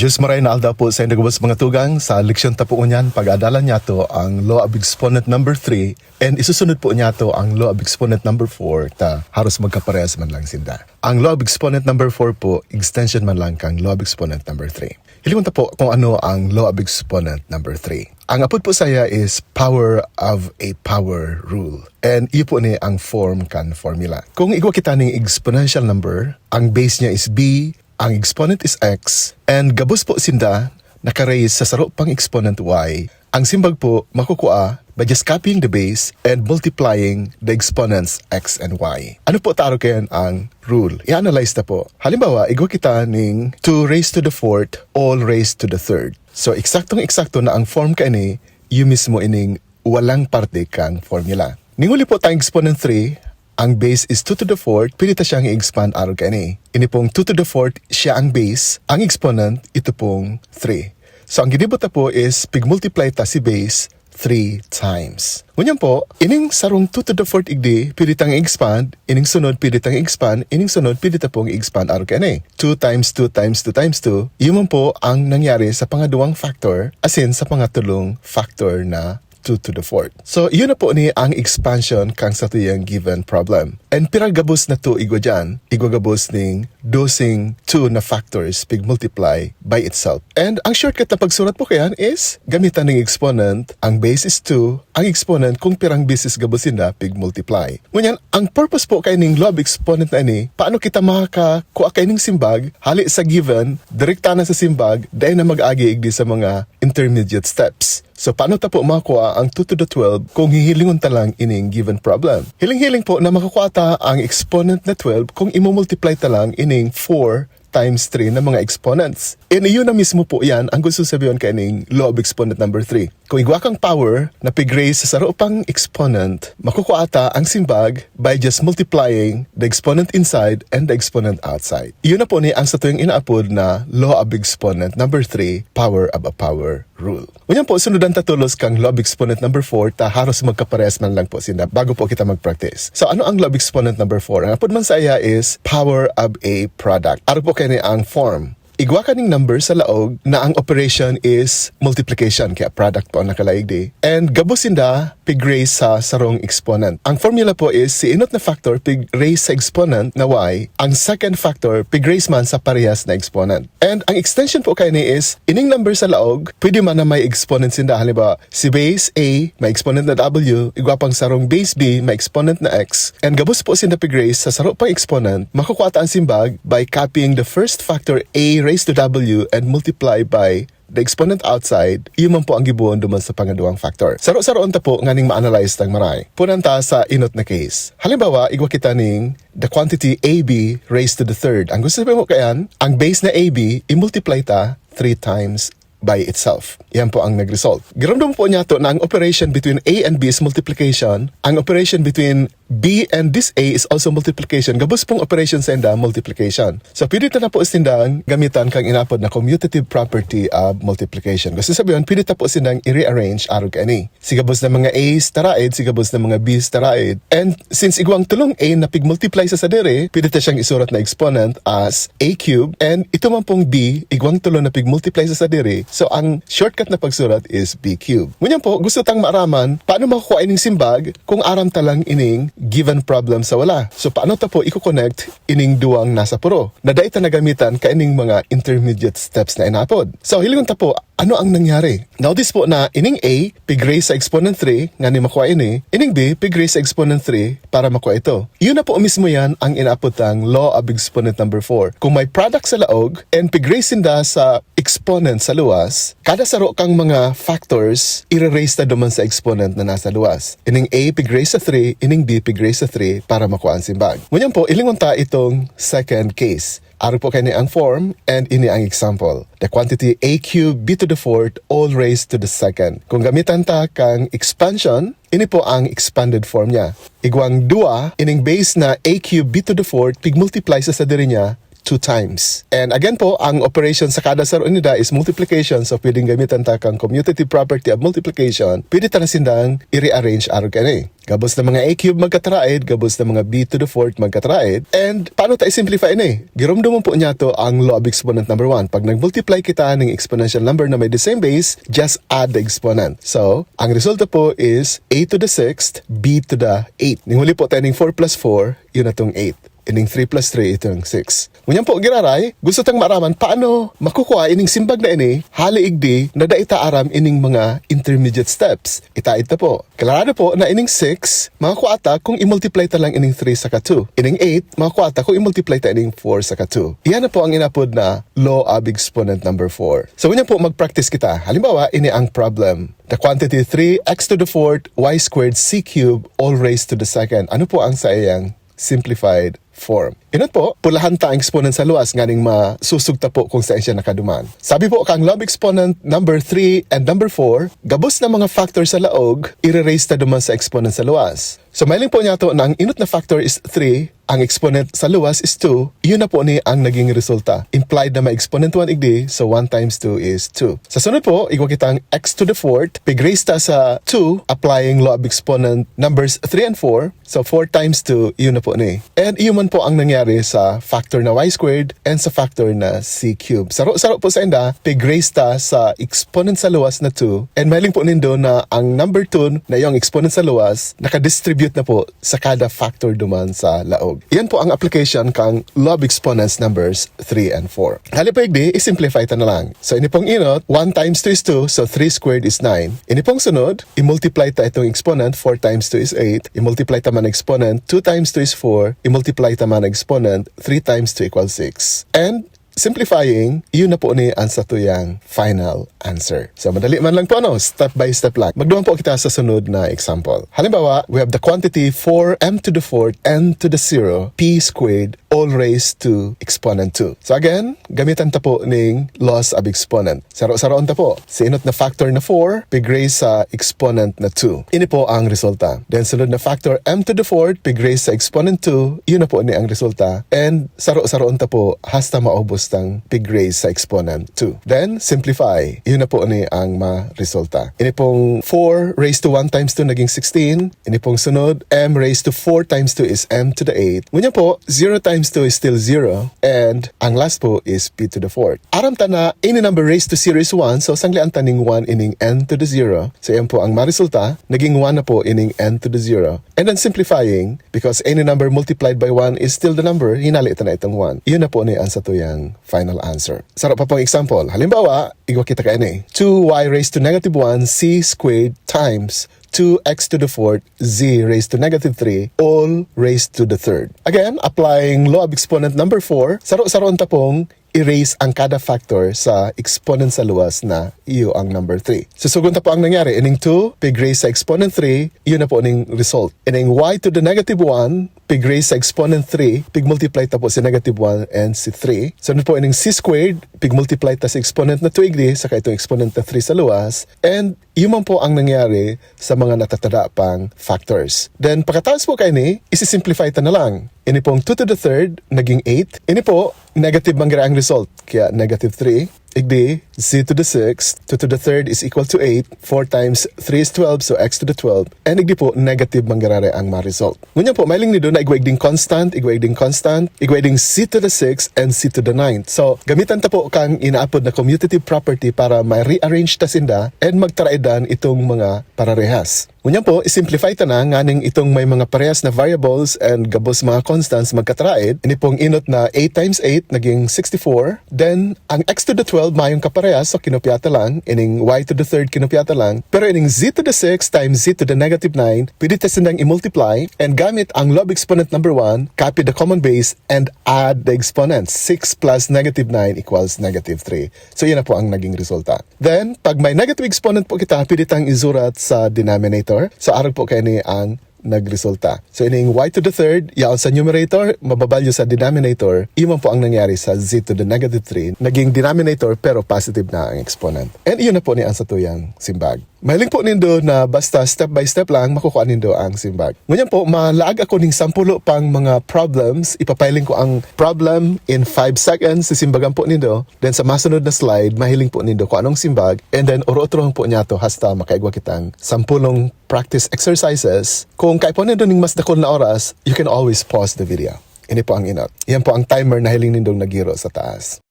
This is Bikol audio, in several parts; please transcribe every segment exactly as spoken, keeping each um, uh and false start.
Diyos maray na aldaw po sa inyo gabos mga tugang. Sa leksyon ta po ngunyan, pag-aadalan niyato ang law of exponent number three, and isusunod po niyato ang law of exponent number four, ta haros magkaparehas man lang sinda. Ang law of exponent number four po, extension man lang kang law of exponent number three. Hilingon ta po kung ano ang law of exponent number three. Ang apod po saya is power of a power rule. And iyo po ni ang form kan formula. Kung igwa kita ning exponential number, ang base niya is b, ang exponent is x, and gabos po sinda naka-raise sa saro pang exponent y. Ang simbag po, makukua by just copying the base and multiplying the exponents x and y. Ano po ta arog kaiyan ang rule? I-analyze ta po. Halimbawa, igwa kita ning two raised to the fourth, all raised to the third. So, eksaktong-eksakto na ang form kaini, iyo mismo ining walang parte kang formula. Ning huli po tang exponent three, ang base is two to the fourth, pwede ta siyang i-expand arog kaini. Ini pong two to the fourth, siya ang base, ang exponent, ito pong three. So, ang ginibo ta po is, pig-multiply ta si base three times. Ngunyan po, ining sarong two to the fourth igdi, pwede tang i-expand, ining sunod, pwede tang i-expand, ining sunod, pwede ta pong i-expand arog kaini. Two times two times two times two, iyo man po ang nangyari sa pangaduwang factor, asin sa pangatulong factor na two to the fourth. So, iyo na po ni ang expansion kang satuyang given problem. And pira gabos na two igwa diyan? Igwa gabos ning dosing two na factors pig-multiply by itself. And ang shortcut na pagsurat po kaiyan is gamitan ning exponent, ang base is two, ang exponent kung pirang beses gabos sinda pig-multiply. Ngunyan, ang purpose po kaining law of exponent na ini, paano kita makakua kaining simbag, hali sa given, direkta na sa simbag, dai na mag-agi igdi sa mga intermediate steps. So, paano ta po makuha ang two to the twelve kung hihilingon ta lang ining given problem? Hiling-hiling po na makukuha ta ang exponent na twelve kung imumultiply ta lang ining four times three na mga exponents. And iyon na mismo po yan ang gusto sabihon kaining law of exponent number three. Kung igwa kang power na pig-raise sa saro pang exponent, makukuha ta ang simbag by just multiplying the exponent inside and the exponent outside. Iyon na po ni ang satuyang inaapod na law of exponent number three, power of a power rule. Ngunyan po, sunudan ta tolos kang law of exponent number four, ta haros magkaparehas man lang po sinda bago po kita mag-practice. So, ano ang law of exponent number four? Ang apod man sa iya is power of a product. Arog po kaini ang form. Igwa ka ning number sa laog na ang operation is multiplication, kaya product po ang nakalaig di. And gabos sinda pig-raise sa sarong exponent. Ang formula po is si inot na factor pig-raise sa exponent na y, ang second factor pig-raise man sa parehas na exponent. And ang extension po kaini is, ining number sa laog, pwede man na may exponent sinda. Halimbawa, si base A, may exponent na w, igwa pang sarong base B, may exponent na x, and gabos po sinda pig-raise sa saro pang exponent, makukuha ta ang simbag by copying the first factor a raised to w and multiply by the exponent outside, iyo man po ang gibohon duman sa pangaduwang factor. Saro-saroon ta po nganing ma-analyze tang maray. Punan ta sa inot na case. Halimbawa, igwa kita ning the quantity a b raised to the third. Ang gusto sabihin ko kaiyan, ang base na a b, i-multiply ta three times by itself. Yan po ang nag-result. Giramdam po niyato na ang operation between a and b is multiplication. Ang operation between b and this a is also multiplication. Gabos pong operation sa inda, multiplication. So, pwede ta na po sindang gamitan kang inapod na commutative property of multiplication. Gusto sabihin, pwede ta po sindang i-rearrange arog kaini. Si gabos na mga a's taraid, si gabos na mga b's taraid. And since igwang tulong a na pig-multiply sa sadiri, pwede ta siyang isurat na exponent as a cube. And ito man pong b, igwang tulong na pig-multiply sa sadiri. So, ang shortcut na pagsurat is b cube. Ngunyan po, gusto tang maaraman, paano makukuha ining simbag kung aram ta lang ining given problem sa wala? So, paano ta po i-connect ining duwang nasa puro? Na dai ta nagamitan kaining mga intermediate steps na inapod. So, hilingon ta po, ano ang nangyari? Notice po na ining a, pig-raise sa exponent three, ngani makuha ini, ining b, pig-raise sa exponent three, para makuha ito. Iyon na po mismo yan ang inaapod tang law of exponent number four. Kung may product sa laog, and pig-raise sinda sa exponent sa luwas, kada saro kang mga factors, i-raise ta duman sa exponent na nasa luwas. Ining a, pig-raise sa three, ining b, pig-raise sa three, para makuha ang simbag. Ngunyan po, hilingon ta itong second case. Arog po kaini ang form, and ini ang example. The quantity a cube b to the fourth, all raised to the second. Kung gamitan ta kang expansion, ini po ang expanded form niya. Igwang dua, ining base na a cube b to the fourth, pig-multiply sa sadiri niya, two times. And again po, ang operation sa kada saro ninda is multiplication. So, pwedeng gamitan ta kang commutative property of multiplication. Pwede ta na sindang i-rearrange arog kaini. Gabos na mga a cube magkataraid, gabos na mga b to the fourth magkataraid. And paano ta i-simplify ini? Giromdomon po niyato ang law of exponent number one. Pag nag-multiply kita ning exponential number na may the same base, just add the exponent. So, ang resulta po is a to the sixth, b to the eighth. Ning huli po tayo ning four plus four, yun na tong eight. Ining three plus three, ito ang six. Ngunyan po, giraray, gusto tang maaraman paano makukuha ining simbag na ini, hali igdi na dai ta aram ining mga intermediate steps. Itaid ta po. Klarado po na ining six, makakua ta kung i-multiply ta lang ining three saka two. Ining eight, makakua ta kung i-multiply ta ining four saka two. Iyan na po ang inapod na law of exponent number four. So, ngunyan po, mag-practice kita. Halimbawa, ini ang problem. The quantity three x to the fourth y squared c cube all raised to the second. Ano po ang saiyang simplified form? Inot po, pulahan ta ang exponent sa luwas nganing masusog ta po kung saan siya nakaduman. Sabi po kang law of exponent number three and number four, gabos na mga factor sa laog, i-raise ta duman sa exponent sa luwas. So, mailing po niyato na ang inot na factor is three, ang exponent sa luwas is two, iyon na po ni ang naging resulta. Implied na may exponent one igdi, so one times two is two. Sa sunod po, igwa kitang x to the fourth, pig-raise ta sa two, applying law of exponent numbers three and four, so four times two, iyon na po ni. And iyon man po ang nangyari sa factor na y squared and sa factor na c cube. Saro-saro po sa inda, pig-raise ta sa exponent sa luwas na two, and mahiling po nindo na ang number two na iyong exponent sa luwas, nakadistribute na po sa kada factor duman sa laog. Iyan po ang application kang law of exponents numbers three and four. Hali po igdi, i-simplify ta na lang. So, ini pong inot, one times two is two, so three squared is nine. Ini pong sunod, i-multiply ta itong exponent, four times two is eight. I-multiply ta man exponent, two times two is four. I-multiply ta man exponent, three times two equals six. And simplifying, iyon na po ni ang satuyang final answer. So, madali man lang po, ano, step by step lang. Magduman po kita sa sunod na example. Halimbawa, we have the quantity four m to the fourth n to the zero p squared all raised to exponent two. So again, gamitan ta po ning laws of exponent. Saro-saroon ta po. Si inot na factor na four, pig-raise sa exponent na two. Ini po ang resulta. Then, sunod na factor, m to the fourth, pig-raise sa exponent two, yun na po ni ang resulta. And saro-saroon ta po hasta maubos tang pig-raise sa exponent two. Then, simplify. Yun na po ni ang ma-resulta. Ini pong four raised to one times two naging sixteen. Ini pong sunod, m raised to four times two is m to the eight. Ngunyan po, zero times two is still zero. And ang last po is p to the fourth. Aram ta na any number raised to zero is one, so sanglian ta ning one ining n to the zero. So, yan po ang maresulta, naging one na po ining n to the zero. And then simplifying, because any number multiplied by one is still the number, hinali ta na itong one. Yun na po ni ang satuyang final answer. Saro pa pong example. Halimbawa, igwa kita kaini. Two y raised to negative one c squared times two x to the fourth z raised to negative three, all raised to the third. Again, applying law of exponent number four, saro-saroon ta pong i-raise ang kada factor sa exponent sa luwas na iyo ang number three. Susugon ta po ang nangyari. Ining two, pig-raise sa exponent three, iyo na po ning result. Ining y to the negative one, pig-raise sa exponent three, pig-multiply ta po si negative one and si three. Sunod po ining c squared, pig-multiply ta sa exponent na two igdi, saka itong exponent na three sa luwas. And yun man po ang nangyari sa mga natatada pang factors. Then, pagkatapos po kaini, isi-simplify ta na lang. Ini pong two to the third, naging eight. Ini po, negative man gira ang result. Kaya negative three. Igdi, z to the sixth, two to the third is equal to eight. Four times three is twelve, so x to the twelve. And igdi po, negative man gira ang ma-result. Ngunyan po, mailing nindo na igwa igding constant, igwa igding constant, igwa igding z to the sixth, and z to the ninth. So, gamitan ta po kang inaapod na commutative property para ma-rearrange ta sinda and magtaraidan itong mga pararehas. Ngunyan po, i-simplify ta na nganing itong may mga parehas na variables and gabos mga constants magkataraid. Ini pong inot na eight times eight, naging sixty-four. Then, ang x to the twelve, mayong kaparehas, so kinopya ta lang. Ining y to the third, kinopya ta lang. Pero ining z to the six times z to the negative nine, pwede ta sindang i-multiply. And gamit ang law of exponent number one, copy the common base and add the exponents. Six plus negative nine equals negative three. So, yan na po ang naging resulta. Then, pag may negative exponent po kita, pwede tang isurat sa denominator. So, arog po kaini ang nagresulta. So, ining y to the third, yaon sa numerator, mababalyo sa denominator, iyon po ang nangyari sa z to the negative three. Naging denominator, pero positive na ang exponent. And iyon na po ni ang satuyang simbag. Mahiling po nindo na basta step by step lang, makukuha nindo ang simbag. Ngunyan po, malaag ako ning sampulo pang mga problems. Ipapahiling ko ang problem in five seconds. Sisimbagan po nindo. Then sa masunod na slide, mahiling po nindo kung anong simbag. And then, oro-otrohon po niya to hasta makaigwa kitang sampulong practice exercises. Kung kaipuhan nindo ning mas dakul na oras, you can always pause the video. Ini po ang inot. Yan po ang timer na hiling nindong nagiro sa taas.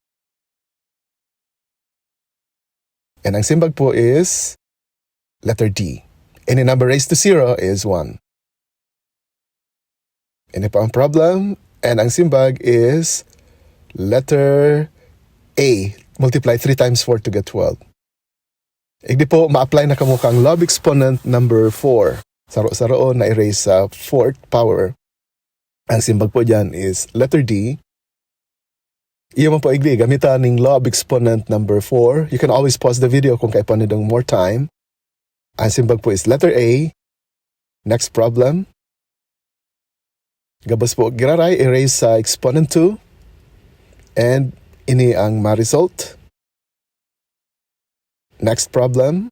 And ang simbag po is letter D. Any number raised to zero is one. Ini po ang problem. And ang simbag is letter A. Multiply three times four to get twelve. Igdi po, ma-apply na kamo kang law of exponent number four. Saro-saro na i-raise sa fourth power. Ang simbag po dyan is letter D. Iyo man po igdi, gamita ning law of exponent number four. You can always pause the video kung kaipuhan nindong more time. Ang simbag po is letter A. Next problem. Gabos po giraray, i-raise sa exponent two. And ini ang ma-result. Next problem.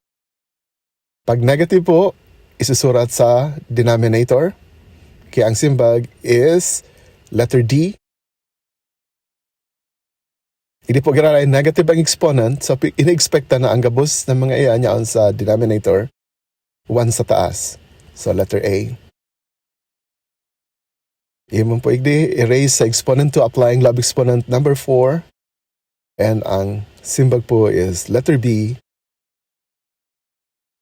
Pag negative po, isusurat sa denominator. Kaya ang simbag is letter D. Hindi po giraray negative ang exponent, so pi-, ini-expecta na ang gabos ng mga iyan yaon sa denominator, one sa taas. So, letter A. Iyo man po igdi, i-raise sa exponent two, applying law of exponent number four. And ang simbag po is letter B.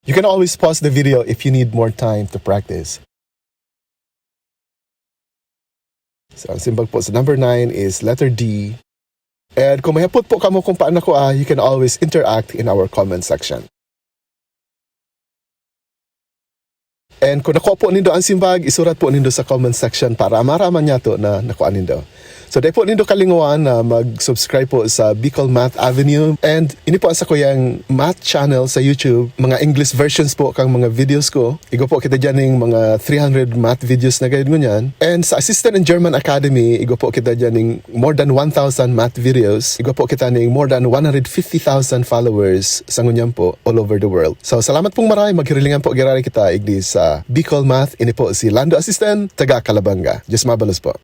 You can always pause the video if you need more time to practice. So, ang simbag po sa number nine is letter D. And kung may hapot po kamo kung paano ko, ah, you can always interact in our comment section. And kung nakuha po nindo ang simbag, isurat po nindo sa comment section para maraman niyato na nakuha nindo. So, dai po nindo kalingawan na mag-subscribe po sa Bicol Math Avenue. And ini po ang sakuyang math channel sa YouTube. Mga English versions po kang mga videos ko. Igwa po kita dyan ng mga three hundred math videos na gayud ngunyan. And sa Assistant in German Academy, igwa po kita dyan ng more than one thousand math videos. Igwa po kita ng more than one hundred fifty thousand followers sa ngunyan po all over the world. So, salamat pong maray. Maghihilingan po giraray kita igdi sa Bicol Math. Ini po si Lando Asisten, taga Calabanga. Diyos mabalos po.